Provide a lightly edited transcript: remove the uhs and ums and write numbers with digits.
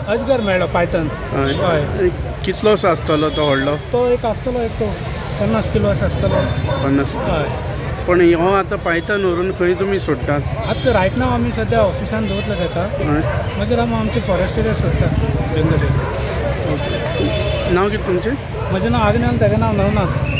अजगर मेळ्ळो पायथन. हय. कितलोसो आसतलो तो व्हडलो? तो एक आसतलो एक 50 किलो असो आसतलो. 50. हय. पण हो आतां पायथन व्हरून खंय तुमी सोडटात? आतां रायट नाव आमी सद्या ऑफिसान दवरला ताका, मागीर आमी आमचे फॉरेस्ट एरिया सोडटा जंगल एरिया. ओके. नांव कितें तुमचें? म्हजें नांव आग्नेल, ताजें नांव नवनाथ.